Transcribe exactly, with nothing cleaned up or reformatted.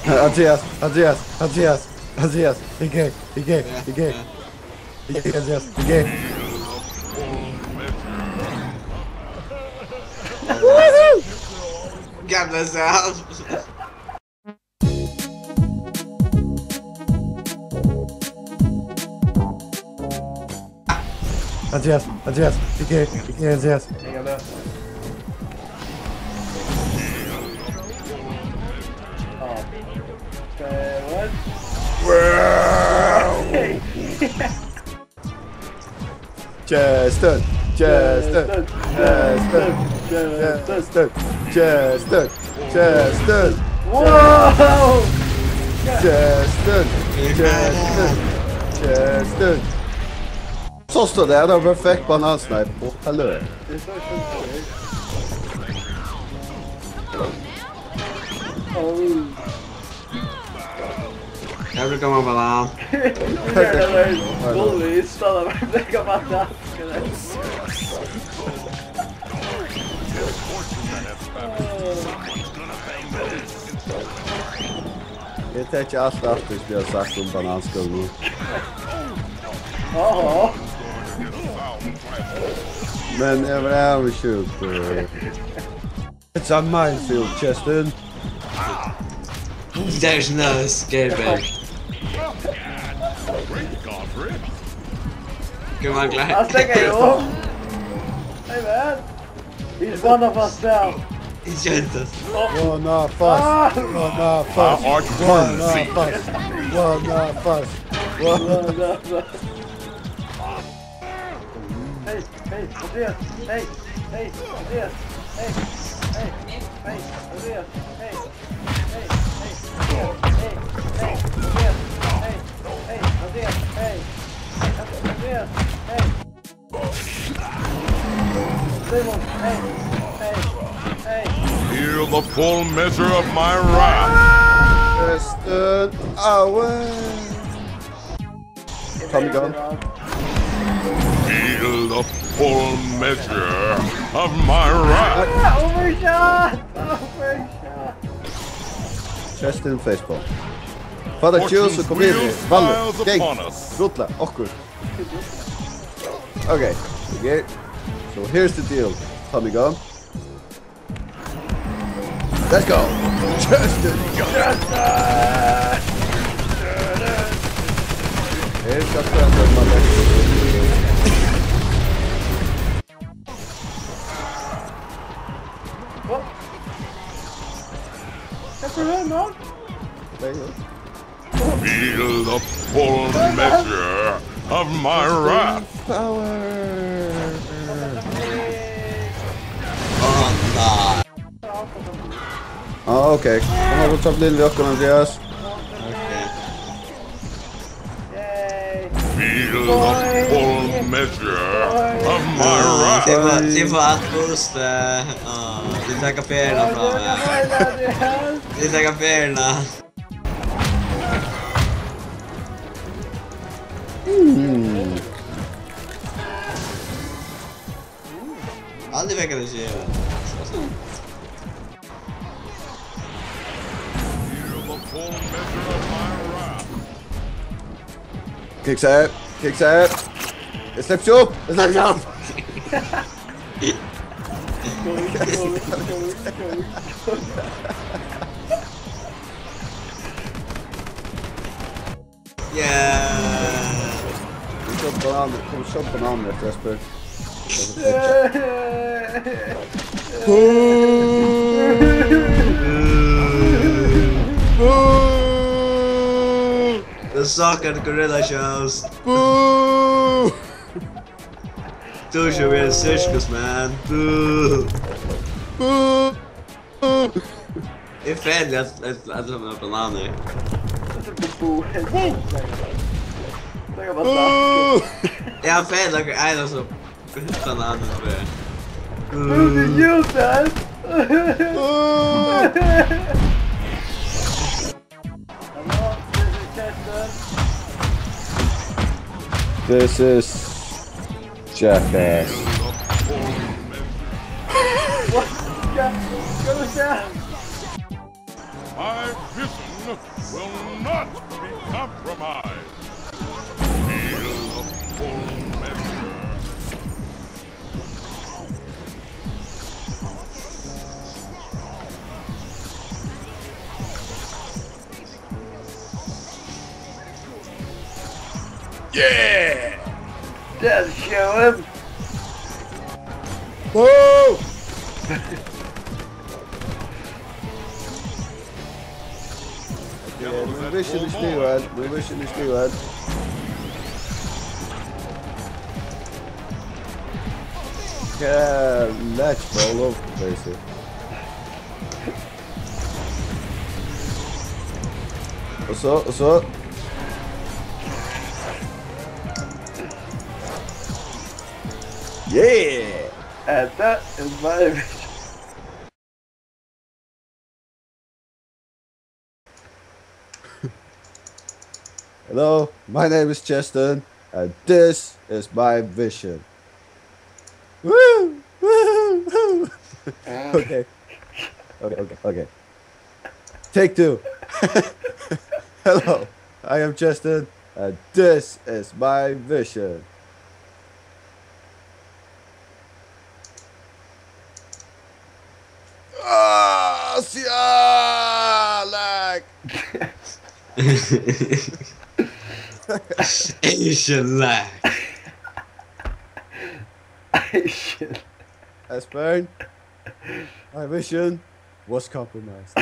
Andreas, Andreas, Andreas, Andreas, he gay, he gay, he gay, he gay, Andreas, he gay. Gamla sal. Andreas, Andreas, he gay, he gay, Andreas. Hang on there. Oh. Uh, what? Justin, Justin, Justin, Justin, Justin, Justin. Wow! Justin, Justin, Justin. Sást tú tað? Tað var perfekt banansnipe. Ó, hallo. Oh. Every come on, banan. Ja, det var en bully, så det var mega banan. Eg taki alt aftur, sum eg havi sagt um bananskúlan. Aha. Men eg var avundsjúkur. It's a minefield, Justin. There's no escaping. Come on, Glenn. I'll take it all. Hey, man. He's one of us now. He's just us. One of us. Ah. One of us. One of us. One of us. One of us. Hey, hey, Andreas, hey, hey, Andreas, hey, hey, hey, Andreas, hey, hey, hey, Andreas, hey, hey, Andreas, hey, Andreas, hey. Simon, hey, hey, hey. Feel the full measure of my wrath. Justin, away. Tommy gun. Feel the full measure of my wrath. Ah, overshot! Overshot! Justin facepalm. Father Jules, kom yvir. Vanlig. Gang. Rulla. Okkur. Okay. Okay. So here's the deal. Tommy gun. Let's go! Justin! Justin! Her skal Justin, mann. Hvat er tað her, mann? Tað er jo. Feel the full measure of my wrath. Power. Ah, ok. Hann hevur tað liðugt við okkum, Andreas. Feel the full measure of my wrath. Tit fáa, tit fáa alt boost, eh, ah, tit taka ferðina frá mær. Tit taka ferðina. Mm. Aldri fekk hann ikki. Kick save, kick save. Eg sleppi ikki upp, eg sleppi ikki upp. Yeah! Kom so bananir, kom so bananir eftir, Jesper. Boo! Boo! The suck at the gorilla shows. Boo! Tú ert ikki ein sirkus, man. Boo! Boo! Eg fari at, at, at hava bananir. Boo! Eg fari at hava ein, altso, bananir, spyr. Boo, did you use that? Boo! This is jackass. What? Go, go, go. Vision will not be compromised. Feel the full measure. Yeah! That's showing. Whoa! Yeah, my vision is new, man. My vision is new, man. Yeah, match all over the place here. Og so, og so. Yeah! Hetta er bara... Hello, my name is Justin, and this is my vision. Woo! Woo! Woo! Okay. Okay, okay, okay. Take two. Hello, I am Justin, and this is my vision. Ah, see, ah, lag. Asian lag. Asian. Esbern, my vision was compromised.